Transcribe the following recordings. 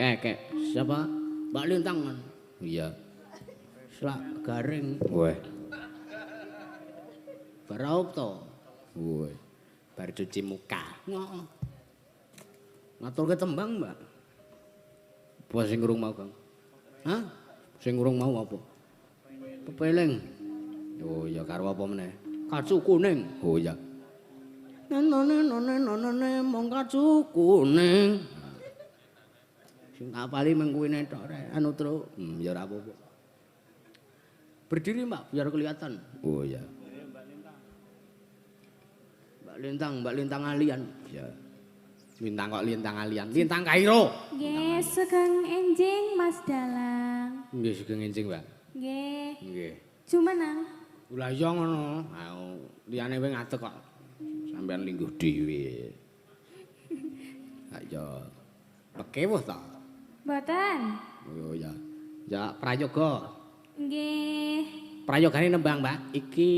Kek, siapa? Mbak Lintang. Iya. Selak garing. Weh. Baraup to. Weh. Bar cuci muka. Heeh. Ngaturke tembang, Mbak. Apa sing urung mau, Kang? Hah? Sing urung mau apa? Pepeling. Oh iya, karo apa meneh? Kacu kuning. Oh iya. Nene nene nene mong kacu kuning. Sing tak apali mung kuwine tok rek, anu tru. Ya ora apa-apa. Berdiri, Mbak, biar kelihatan. Oh iya. Mbak Lintang, Mbak Lintang Alian. Iya. Lintang kok Lintang Alian. Lintang Kairo. Nggih, sugeng enjing Mas Dalang. Nggih, sugeng enjing, Mbak. Nggih. Nggih. Jumeneng. Lah iya ngono. Ha liyane kowe ngadeg kok. Sampeyan lingguh dhewe. Ha iya. Pekewuh ta? Mboten. Oh iya. Ya prayoga. Nggih. Prayogane nembang, Mbak. Iki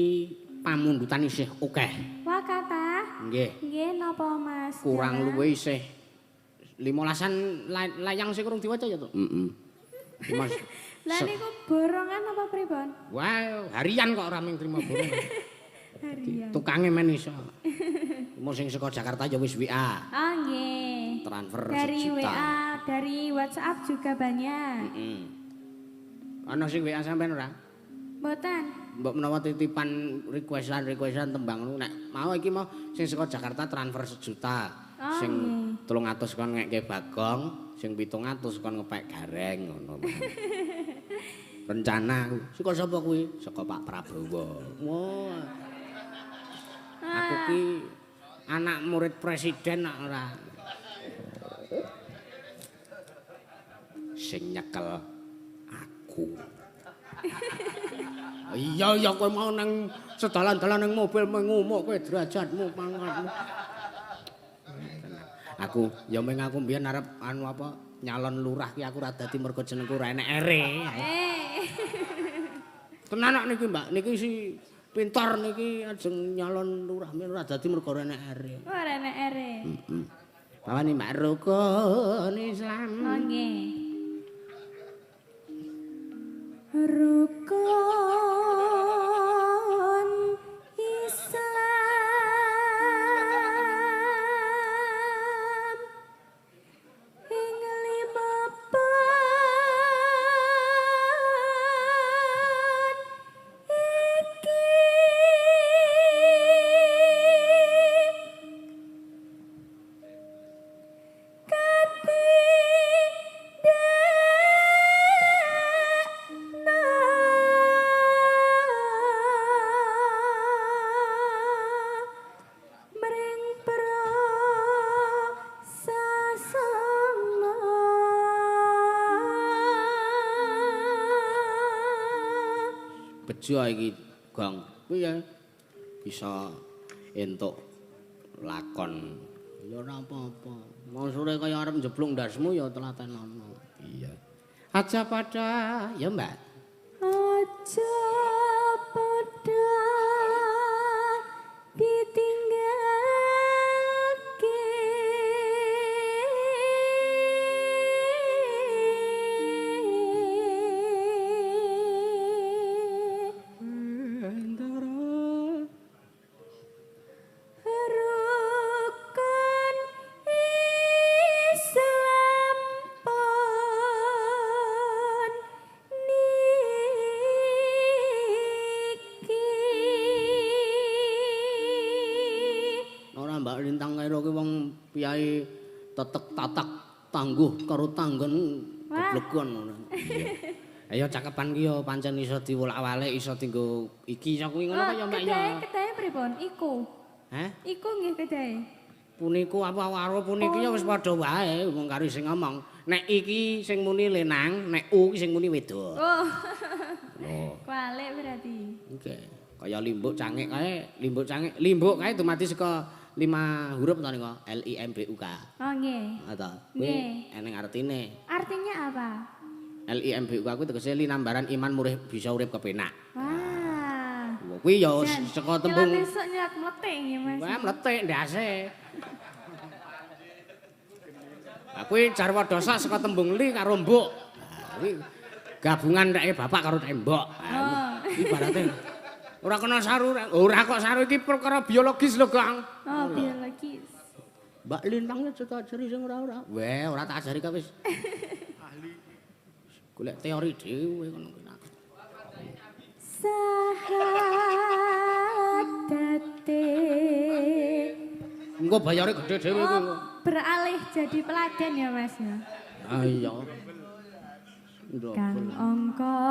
pamundutan isih akeh. Wah, kathah. Nggih. Nggih, napa Mas? Kurang luwih isih 15-an layang sing urung diwaca ya, to? Heeh. Mas. Lah niku borongan apa pripun? Wah, harian kok ora mung trimo borongan. Harian. Tukange men iso. Mau sing saka Jakarta ya wis WA. Oh nggih. Transfer dari sejuta. WA, dari WhatsApp juga banyak. Heeh. Ana sing WA sampean ora? Mboten. Mbok menawa titipan requestan-requestan tembang ngono nek mau iki mau sing saka Jakarta transfer sejuta. Oh, sing 300 kon ngekke Bagong, sing 700 kon ngepek gareng ngono. Rencana aku. Saka sapa kuwi? Saka Pak Prabowo. Wah. Aku ki anak murid presiden nak ora. Sing nyekel aku. Iya iya kowe mau nang sedalan-dalan nang mobil mengumuk kowe derajatmu pangkatmu. Aku ya meng aku mbiyen arep anu apa nyalon lurah ki aku ora dadi mergo jenengku ora enek ere. Tenan kok niki Mbak, niki si pintar niki ajeng nyalon lurah men ora dadi mergo ora enek ere. Ora enek ere. Heeh. Bawane Mbak Rukun Islam. Oh nggih. Rukun Islam ing lima pon iki Bejo iki, Gong. Piye? Bisa entuk lakon. Ya ora apa-apa. Mau sore kaya arep njeblung ndasmu ya telatenono. Iya. Aja pada ya, Mbak. Aja pada ditinggalke. Rukun Islam pon niki. Ora Mbak Lintang kira ki wong piyai tetek tatak tangguh karo tanggon goblegon ngono. Iya. Ayo cakepan ki yo pancen iso diwolak-walik, iso dienggo iki iso kuwi ngono kaya Mbak ya. Kedahe pripun? Iku. Hah? Iku nggih kedahe. Puniku apa karo puniki ya wis padha wae wong karo sing ngomong. Nek iki sing muni lenang, nek u iki sing muni wedok. Oh. Lho. Kualik berarti. Oke. Kaya limbuk cangik kae, limbuk cangik, limbuk kae dumadi saka 5 huruf to nika, L I M B U K. Oh nggih. Ha ta. Kuwi eneng artine. Artinya apa? L I M B U K kuwi tegese linambaran iman murih bisa urip kepenak. Wah. Kuwi ya saka tembung. Nyelak esuk nyelak mletik nggih Mas. Wah, mletik ndase. Lah kuwi jarwa dosa saka tembung li karo mbok. Lah kuwi gabungan reke bapak karo reke mbok. Oh. Ibarate ora kena saru, ora kok saru iki perkara biologis lho, Kang. Oh, biologis. Mbak Lintang aja tak ajari sing ora-ora. Weh, ora tak ajari ka wis. Ahli. Golek teori dhewe ngono kuwi. Sahadate. Engko bayare gedhe dhewe kuwi. Oh, beralih jadi peladen ya, Mas ya. Ah iya. Kang angka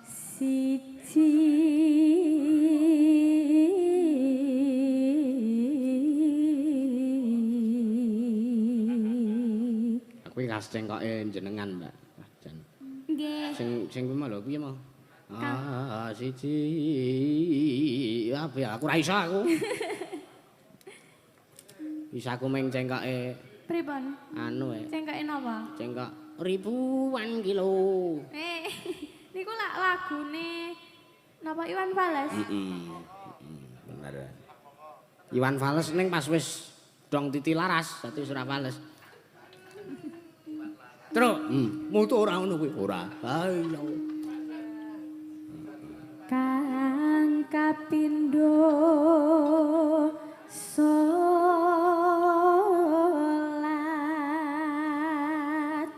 siji Kuwi khas cengkoke jenengan, Mbak. Jan. Nggih. Sing sing kuwi mau lho piye mau? Ah, siji. Apa ya aku ora iso aku. Bisa aku meng cengkoke pripun? Anu e. Cengkoke napa? Cengkok ribuan kilo. Eh, niku lak lagune napa Iwan Fals? Heeh. Bener. Iwan Fals ning pas wis dong titi laras, dadi wis ora fals. Truk, mutu ora ngono kuwi. Ora. Ha iya. Kang kapindho salat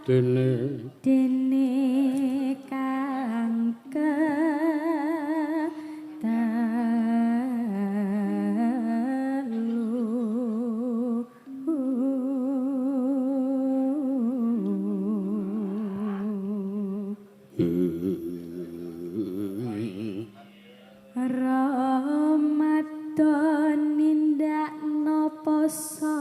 dene dene kang ketelu Ramadan nindakno poso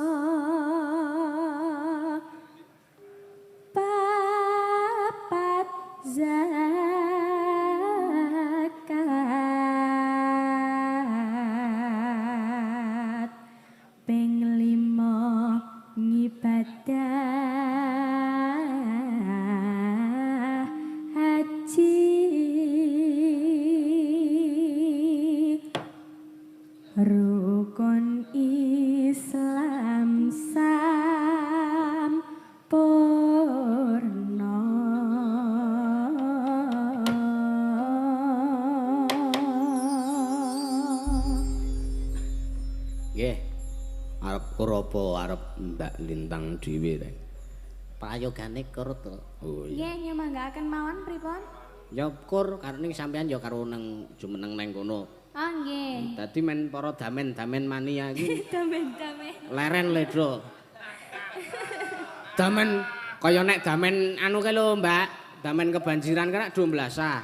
papat zakat ping 5 ngibadah haji rukun Islam sampurna. Nggih. Arep kur apa arep Mbak Lintang dhewe ta? Prayogane kur to. Oh iya. Nggih, nyamanggaaken mawon pripun? Ya kur karo ning sampean ya karo nang jumeneng nang kono. Oh nggih. Dadi men para damen-damen mania iki damen-damen. Leren ledro. Damen kaya nek damen anu kae lho, Mbak. Damen kebanjiran kan do mblasah.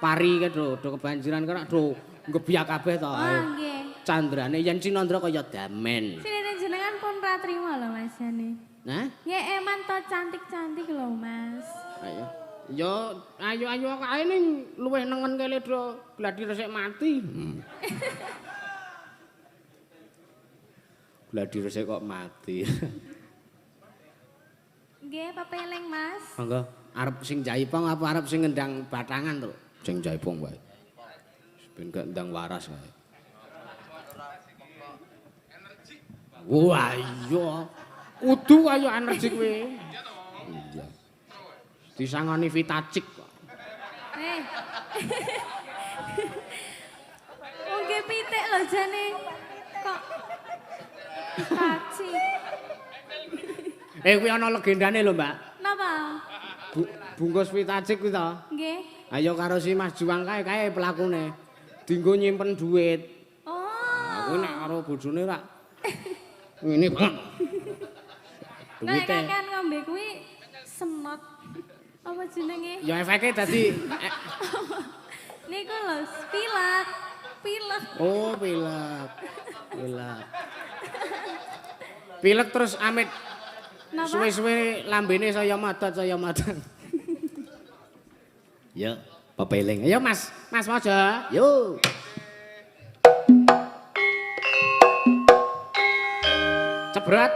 Pari kae do kebanjiran kan do nggebiak kabeh to. Oh nggih. Candrane yen Cinandra kaya damen. Sinten jenengan pun ra trima lho Mas jane. Nah? Nggih eman to cantik-cantik lho Mas. Ayo. Ya ayo-ayo kae ning luwih nengen kae ledro gladi resik mati. Gladi resik kok mati. Nggih, pepeling Mas. Monggo, arep sing jaipong apa arep sing ngendang batangan to? Sing jaipong wae. Ben gak ndang waras wae. Wah iya. Kudu kaya energi kowe. Iya. Disangoni Vitacik kok. Eh. Oke pitik lho jane. Kok Vitacik. Eh kuwi ana legendane lho, Mbak. Napa? Bungkus Vitacik kuwi to? Nggih. Ayo karo si Mas Juang kae kae pelakune. Dinggo nyimpen duit. Oh. Aku nek karo bojone rak ngene banget. Nek kakean ngombe kuwi semot. Apa jenenge? Ya efeke dadi niku lho, pilek. Pilek. Oh, pilek. Pilek. Pilek terus amit suwe-suwe lambene saya madat, saya madat. Ya, pepeling. Ayo Mas, Mas Mojo. Yo. Cebret.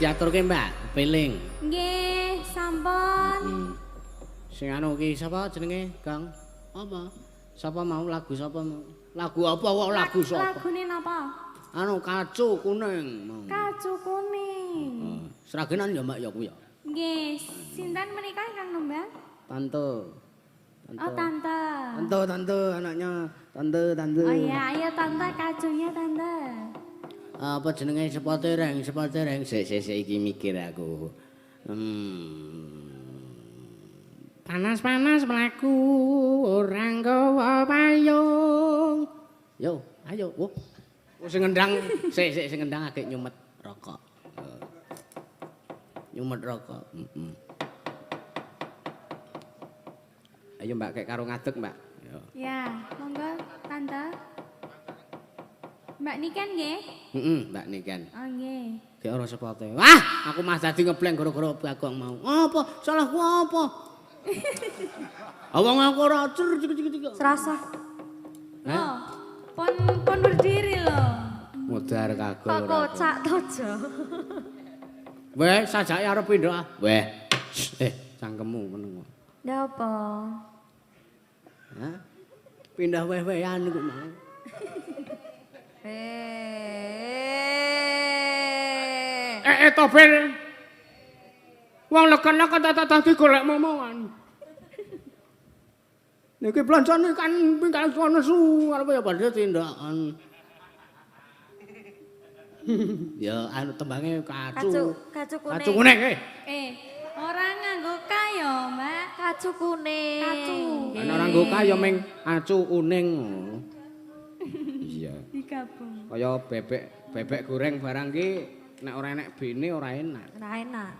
Diaturke Mbak, peling. Nggih, sampun. Sing anu ki sapa jenenge, Kang? Apa? Sapa mau lagu sapa mau? Lagu apa kok lagu sapa? Lagune napa? Anu Kacu Kuning. Kacu Kuning. Sragenan ya Mbak ya kuwi ya. Nggih, sinten menika ingkang nembang? Tante. Tante. Oh, tante. Tante, tante anaknya. Tante, tante. Oh iya, ayo tante kacunya tante. Apa jenenge sepotereng, sepotereng sik sik sik iki mikir aku. Panas-panas mlaku ora nggawa payung. Yo, ayo. Oh. Sing ngendang sik sik sing ngendang agek nyumet rokok. Nyumet rokok. Heeh. Ayo Mbak kek karo ngadeg, Mbak. Yo. Ya, monggo tante. Mbak Niken nggih? Heeh, Mbak Niken. Oh nggih. Gek ora sepote. Wah, aku mah dadi ngebleng gara-gara Bagong mau. Apa? Salahku apa? Wong aku ora cer cik cik cik. Serasa. Hah? Pon pon berdiri lho. Modar kagol. Kok kocak to, Jo? Weh, sajake arep pindho ah. Weh. Cangkemmu meneng kok. Ndak apa? Hah? Pindah weh-wehan iku mau. Tobel. Wong leken-leken tak digolek momongan. Niki blancane kan pingkan nesu arep ya badhe tindakan. Ya anu tembange kacu. Kacu kuning. Kacu kuning Ora nganggo kaya, Mbak. Kacu kuning. Kacu. Ana ora nganggo kaya ming acu kuning. Iya. Digabung. Kaya bebek goreng barang ki nek ora enek bene ora enak. Ora enak.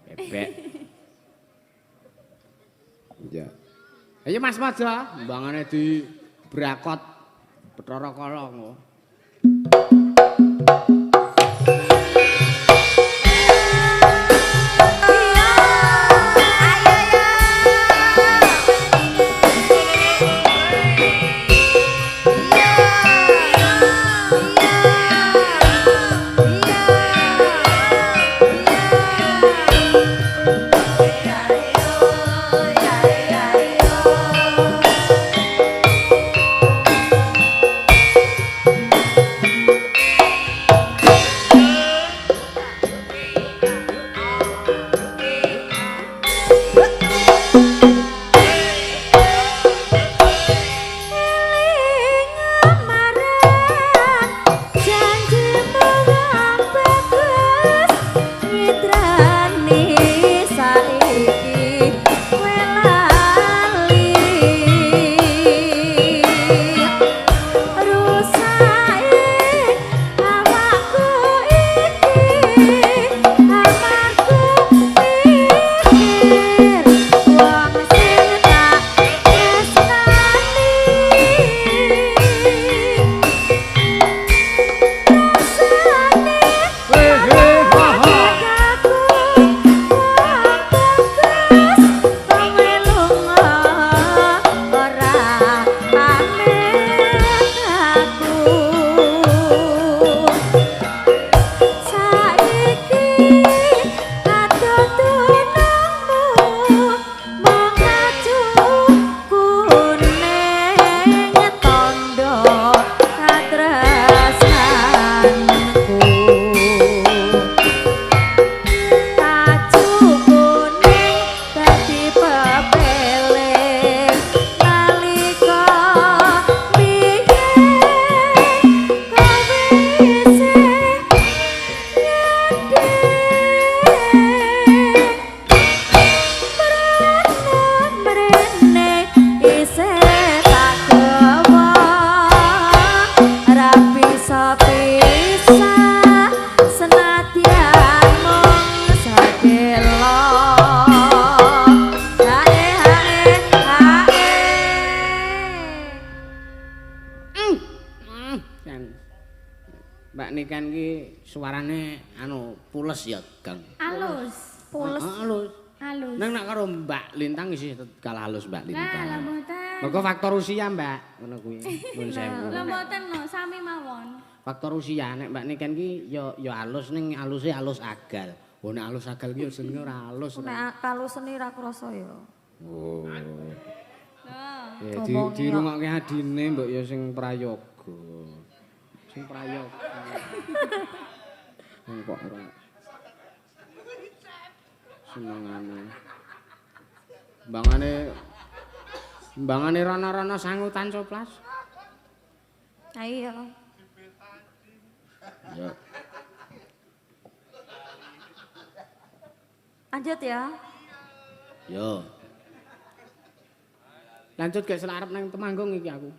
Bebek. Iya. Ayo Mas Maja, mbangane di brakot Bathara Kala ngono. Mbak Niken ki suarane anu pules ya, Gang. Alus. Pules. Alus. Alus. Nang nek karo Mbak Lintang isih kalah halus Mbak Lintang. Lah mboten. Mergo faktor usia, Mbak, ngono kuwi. Nuwun sewu. Lah mboten no, sami mawon. Faktor usia nek Mbak Niken ki ya ya alus ning aluse alus agal. Oh nek alus agal ki ya jenenge ora alus. Nek kalusene ora krasa ya. Oh. Ya dirungokke adine mbok ya sing prayoga. Sing prayoga. Wong kok ora senengane. Mbangane rana-rana sangutan coplas. Ha iya. Ya. Lanjut ya. Yo. Lanjut gak selak arep nang Temanggung iki aku.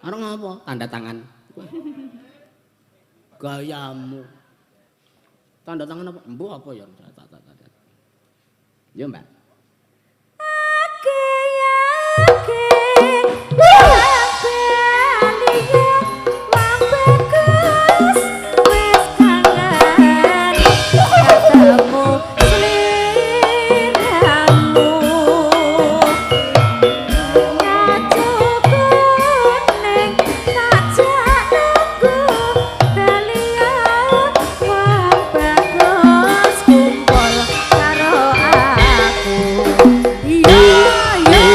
Arep ngopo? Tanda tangan. Gayamu. Tanda tangan apa? Embuh apa ya? Yo, Mbak. Kumpul karo aku. Iya, iya.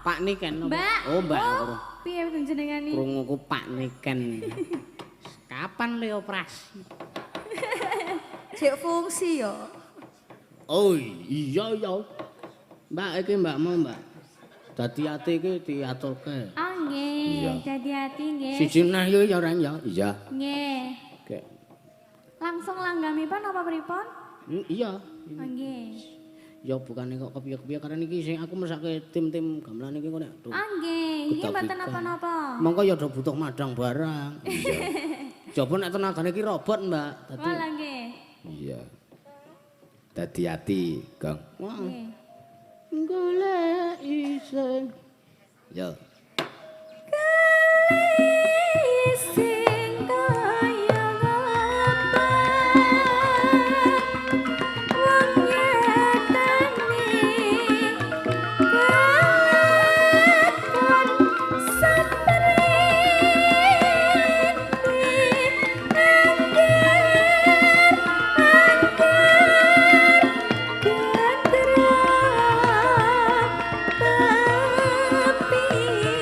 Pak Niken. Mbak. Oh, Mbak. Oh, piye jenengane? Krunguku Pak Niken. Kapan le operasi? Cek fungsi yo. Oh iya iya. Mbak iki Mbak mau Mbak. Dadi ati iki diaturke. Oh nggih, dadi ati nggih. Siji nah yo ya ora ya. Iya. Nggih. Oke. Langsung langgamipun apa pripun? Iya. Oh nggih. Ya bukane kok kepiye-kepiye karena iki sing aku mesake tim-tim gamelan iki kok nek. Ah nggih, iki mboten napa-napa. Mongko ya do butuh madang barang. Iya. Coba nek tenagane iki robot, Mbak. Dadi. Walah nggih. Iya. Dadi ati, Gong. Nggih. Golek iseng. Ya. Sing kaya ngapa wong nyatane kelakon saprene angger angger gandra tepi.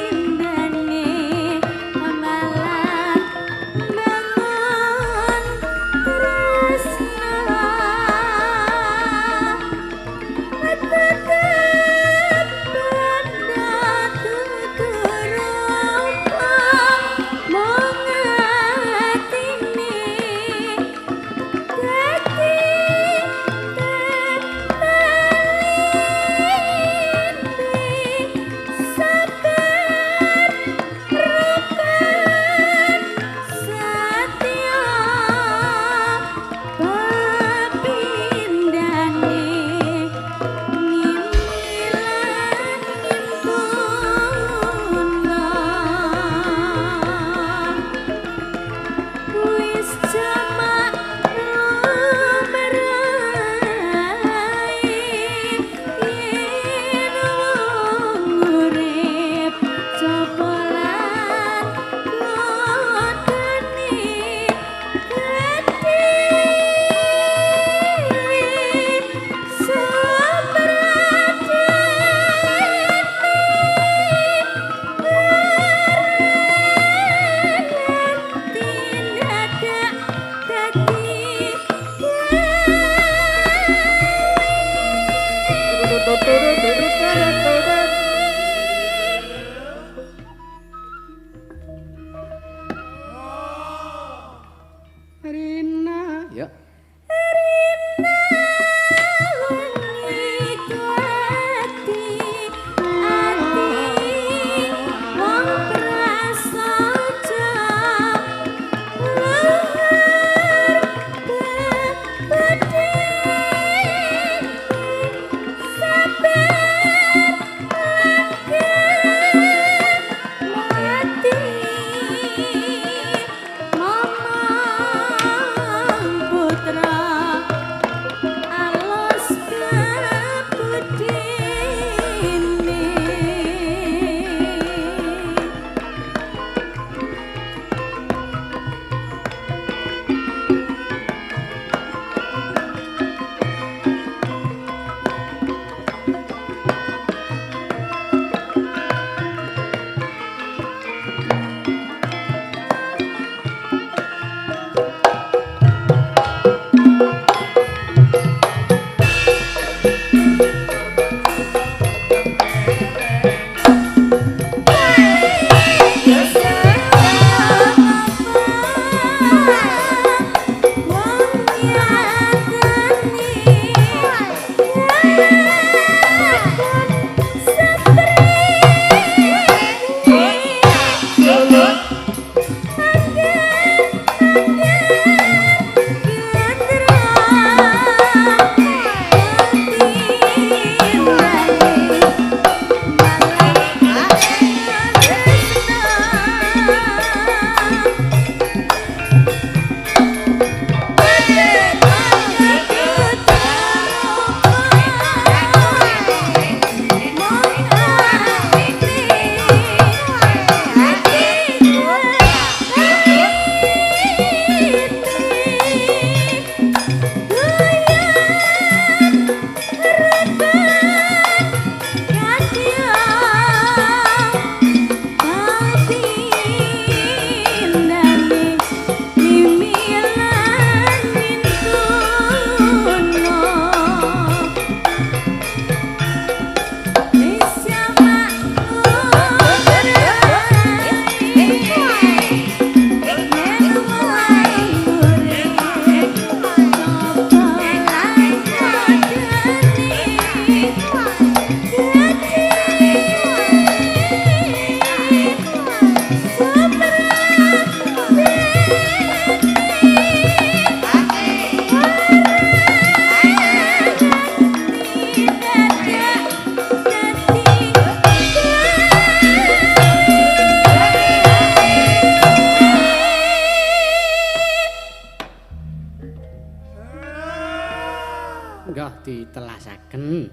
Ditelasaken.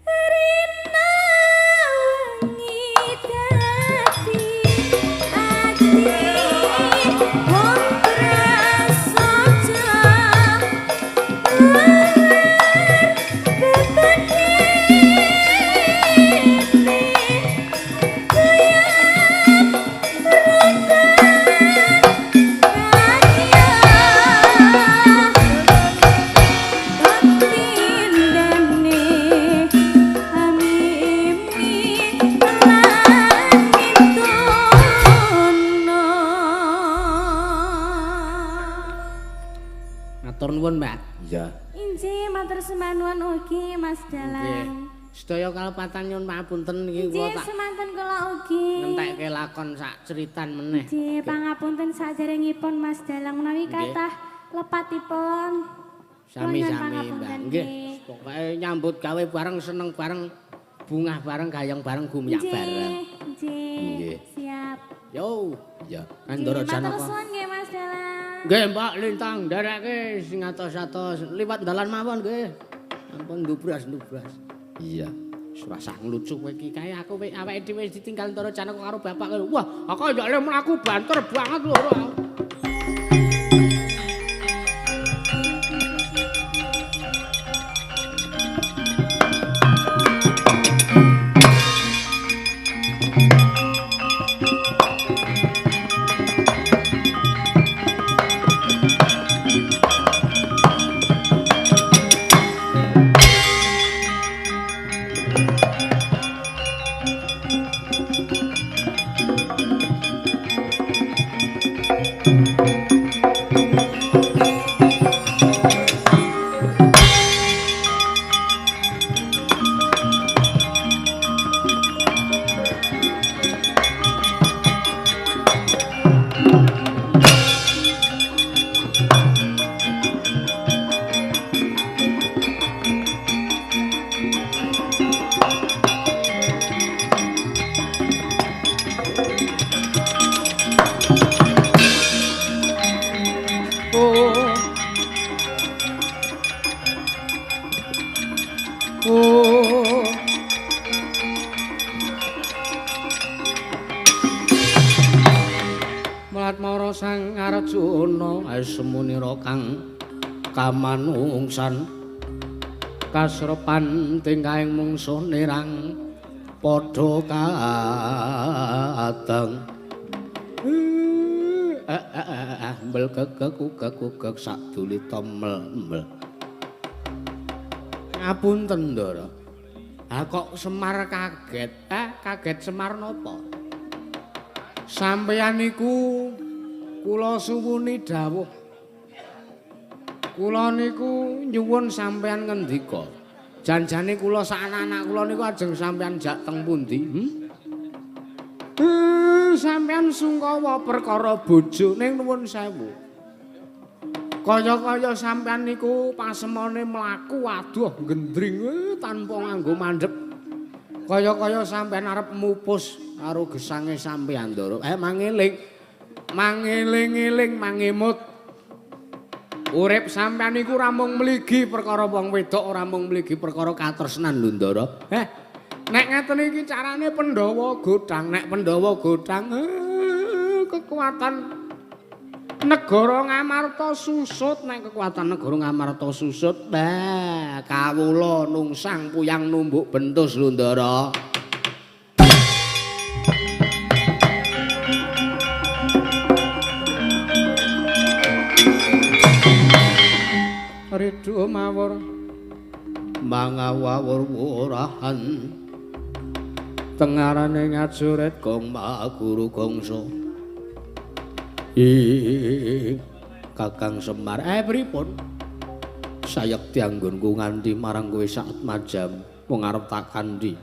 Rina wengi dadi ati wong prasaja Matur nuwun, Mbak. Iya. Injih, matur sembah nuwun ugi Mas Dalang. Sedaya kalepatan nyuwun pangapunten iki kula tak. Injih, semanten kula ugi. Ngentekke lakon sak ceritan meneh. Injih, pangapunten saderengipun Mas Dalang menawi kathah lepatipun. Sami-sami, Mbak. Nggih. Pokoke nyambut gawe bareng, seneng bareng, bungah bareng, gayeng bareng, gumyak bareng. Nggih. Siap. Yo, iya. Kandara Janaka. Matur suwun nggih Mas Dalang. Nggih, Mbak Lintang, ndereke sing atos-atos liwat dalan mawon nggih. Ampun ndubras-ndubras. Iya. Wis ora sah nglucu kowe iki kae aku awake dhewe wis ditinggal Ndara Janaka karo bapak. Wah, aku yo le mlaku banter banget lho. Semunira kang kamanungsan kasrepan tingkahing mungsuh nirang padha kadang mbel gegek ugek-ugek sadulita mel-mel. Ngapunten Ndara, ha kok Semar kaget? Kaget Semar napa? Sampeyan niku kula suwuni dawuh. Kula niku nyuwun sampeyan ngendika. Janjane kula sak anak-anak kula niku ajeng sampeyan jak teng pundi? Sampeyan sungkawa perkara bojo ning nuwun sewu. Kaya-kaya sampeyan niku pasemone mlaku aduh gendring tanpa nganggo mandhep. Kaya-kaya sampeyan arep mupus karo gesange sampeyan, Ndara. Mangeling. Mangeling-eling mangemut. Urip sampeyan niku ora mung mligi perkara wong wedok, ora mung mligi perkara katresnan lho, Ndara. Nek ngeten iki carane Pandhawa godhang, nek Pandhawa godhang kekuatan negara Ngamarta susut, nek kekuatan negara Ngamarta susut, bah kawula nungsang puyang numbuk bentus lho, Ndara. Ridho mawur mangawur-wurahan tengarane ngajuret gong maguru gongso. Ih, Kakang Semar, pripun? Sayekti anggonku nganti marang kowe sak majam wong arep tak kandhi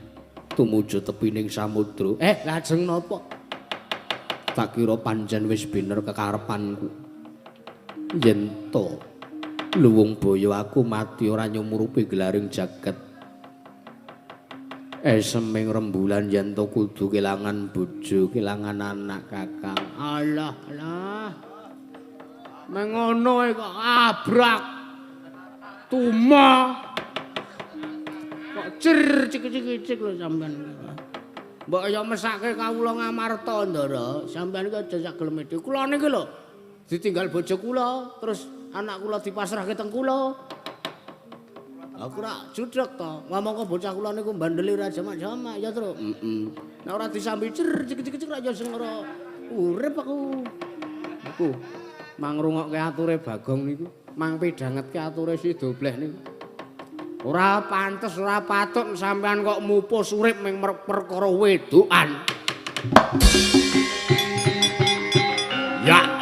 tumuju tepining samudra. Lajeng napa? Tak kira pancen wis bener kekarepanku. Yen to luwung boyo aku mati ora nyumurupi gelaring jagat. Eseming rembulan yen to kudu kelangan bojo, kelangan anak, Kakang. Alah, alah. Mengono kok abrak. Tuma. Kok cer cik-cik lho sampean. Mbok ya mesake kawula ngamarta, Ndara. Sampean iki aja sak geleme dhewe. Kula niki lho ditinggal bojo kula, terus anak kula dipasrahke teng kula. Aku ora judhek to. Ngomong kok bocah kula niku bandeli ora jamak-jamak ya, Tru. Heeh. Nek ora disambi cer cik-cik ra ya sing ora urip aku. Iku mang ngrungokke ature Bagong niku, mang pidhangetke ature si Dobleh niku. Ora pantes, ora patut sampean kok mupus urip ming perkara wedokan. Ya.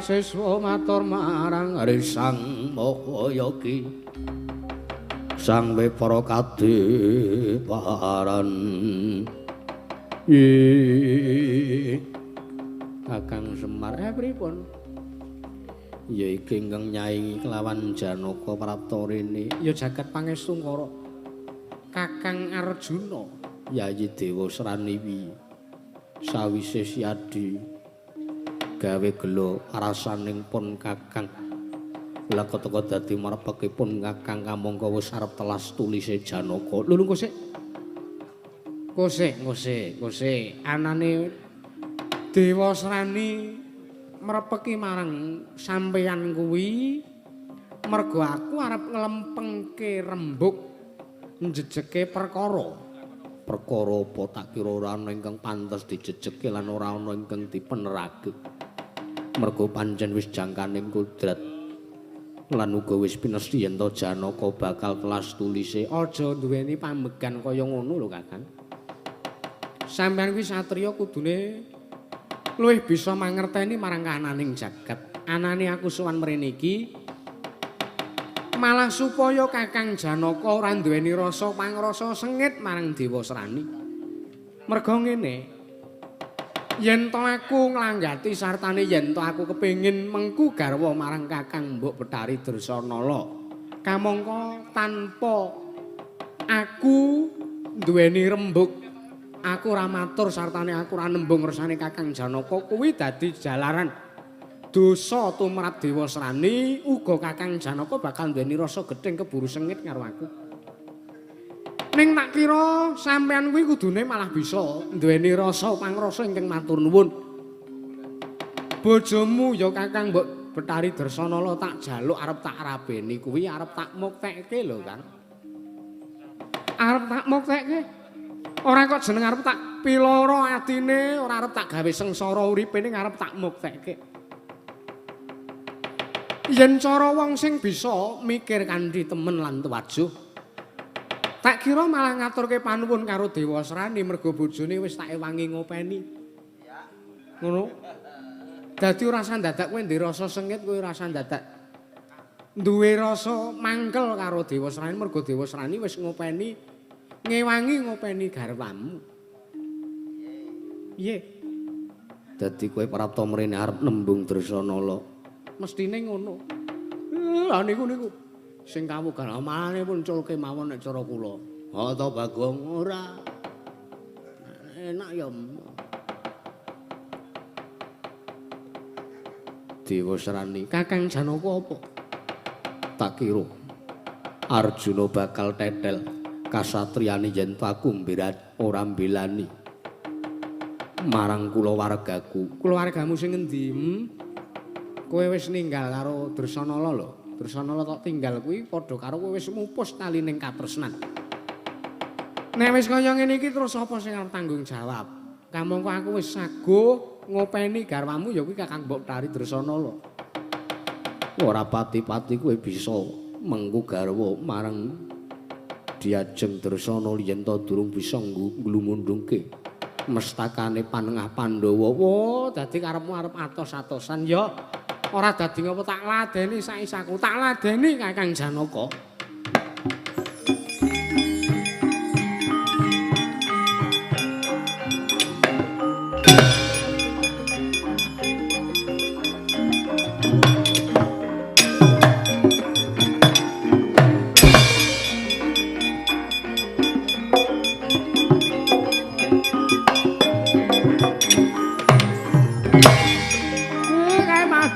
Siswa matur marang Sang Mahayogi Sang Wepara Kadiparan. Kakang Semar pripun? Ya iki ingkang nyaingi kelawan Janaka prapta rene. Ya jagat pangestu Ngara. Kakang Arjuna, Yayi Dewa Sraniwi sawise siadi gawe gelo rasaning pun Kakang. Lah keteka dadi marepekipun Kakang kamangka wis arep telas tulise Janaka. Lho lho kosek. Kosek, kosek, kosek. Anane Dewa Srani mrepeki marang sampeyan kuwi mergo aku arep nglempengke rembug njejeke perkara. Perkara apa tak kira ora ana ingkang pantes dijejeke lan ora ana ingkang dipenerake. Mergo pancen wis jangkaning kudrat lan uga wis pinesti yen to Janaka bakal telas tulise. Aja duweni pamegan kaya ngono lho Kakang. Sampeyan kuwi satriya kudune luwih bisa mangerteni marang kahananing jagat. Anane aku sowan mrene iki malah supaya Kakang Janaka ora duweni rasa pangrasa sengit marang Dewa Srani. Merga ngene, yen to aku nglanggati sartane yen to aku kepengin mengku garwa marang Kakang Mbok Bethari Dresanala, kamangka tanpa aku duweni rembug, aku ora matur sartane aku ora nembung ngersane Kakang Janaka kuwi dadi jalaran dosa tumrap Dewa Srani, uga Kakang Janaka bakal duweni rasa gething keburu sengit karo aku. Ning tak kira sampean kuwi kudune malah bisa duweni rasa pangrasa ingkang matur nuwun. Bojomu ya Kakang Mbok Bethari Dresanala tak jaluk arep tak rabeni kuwi arep tak muktekke lho, Kang. Arep tak muktekke. Ora kok jeneng arep tak piloro atine, ora arep tak gawe sengsara uripe ning arep tak muktekke. Yen cara wong sing bisa mikir kanthi temen lan tuwajuh, tak kira malah ngaturke panuwun karo Dewa Srani mergo bojone wis tak ewangi ngopeni. Ngono. Dadi ora usah dadak kowe ndek rasa sengit, kowe ora usah dadak duwe rasa mangkel karo Dewa Srani mergo Dewa Srani wis ngopeni, ngewangi ngopeni garwamu. Piye? Dadi kowe prapta mrene arep nembung Dresanala. Mestine ngono. Lah niku niku sing kawugan malane pun culke mawon nek cara kula. Ha to Bagong ora. Enak ya. Dewa Srani, Kakang Janaka apa? Tak kira Arjuna bakal tetel kasatriyane yen aku mbirat ora mbelani marang kulawargaku. Kulawargamu sing endi? Kowe wis ninggal karo Dresanala lho. Dresanala tok tinggal kuwi padha karo kowe wis mupus talining katresnan. Nek wis kaya ngene iki terus sapa sing arep tanggung jawab? Kamangka aku wis saguh ngopeni garwamu ya kuwi Kakang Mbok Bethari Dresanala. Ora pati-pati kowe bisa mengku garwa marang Diajeng Dresanala yen to durung bisa nglumundungke mestakane panengah Pandhawa. Wah, dadi karepmu arep atos-atosan ya. Ora dadi ngapa tak ladeni saisaku, tak ladeni Kakang Janaka.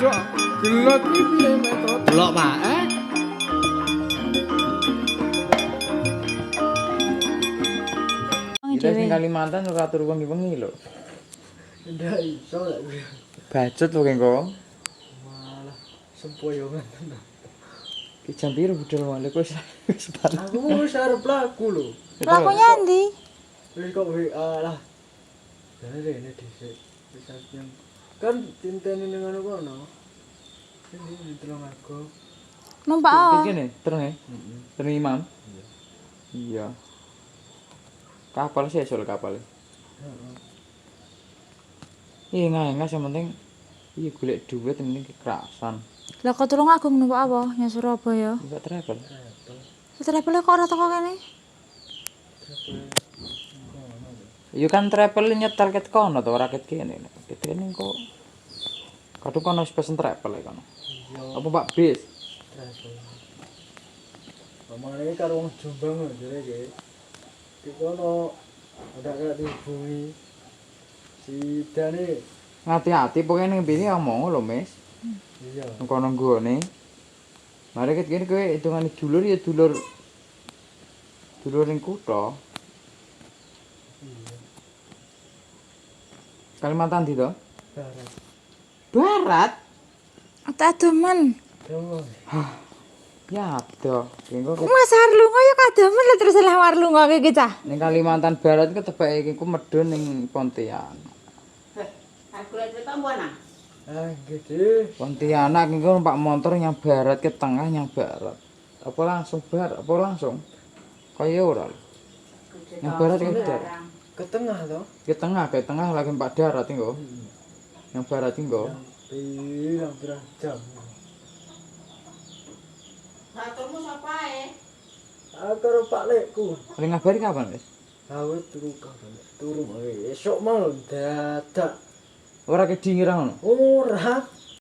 Waduh, gelut iki piye metro? Delok Pak, eh? Kita sing Kalimantan ora turu wengi-wengi lho. Ndak iso lek kuwi. Bacut lho kengko. Malah sempoyongan tenan. Ki jam piro budal male wis wis balik. Aku wis arep laku lho. Lakunya endi? Wis kok WA lah. Jane rene dhisik. Wis arep yang kan tintene ning ngono kono. Ini di Tulungagung. Numpak apa? Iki kene, terus e. Terus Imam. Iya. Kapal sih soal kapal. Heeh. Iya nggak yang penting iya golek duit yang penting kekerasan. Lah kok Tulungagung numpak apa? Nyang Surabaya. Enggak travel. Travel kok ora teko kene? Iya kan travel nyetel ket kono to ora ket kene. Ket kene kok kadung kono wis pesen travel e kono. Iya, Apa Pak bis? travel. Omongane karo wong Jombang lho jere iki. Iki kono udah kena dihubungi. Si Dani. Ngati-ati pokoke ning piye omong lho, Mis. Iya. Nang kono nggone. Mari ket kene kowe hitungane dulur ya dulur. Dulur ning kutha. Iya. Kalimantan ndi to? Barat. Barat. Ata adomen. Jombang. Ya adoh. Kengko Mas arep lunga ya kadomen lho terus lah war lunga iki cah. ning Kalimantan Barat iku tebake iki ku medhun ning Pontianak. Aku lek cerita mbok. Ah, gede. Pontianak iku numpak motor yang barat ke tengah yang barat. Apa langsung barat? Apa langsung? Kaya ora lho. Yang barat ke darat. Ke tengah toh? Ke tengah lagi numpak darat iku. Yang barat iku. Pirang pirang jam. Baturmu sapa ae? Aku karo Pak Lekku. Paling ngabari kapan wis? Aku turu kapan? Turu mau esuk mau dadak. Ora kedingiran ngono. Ora.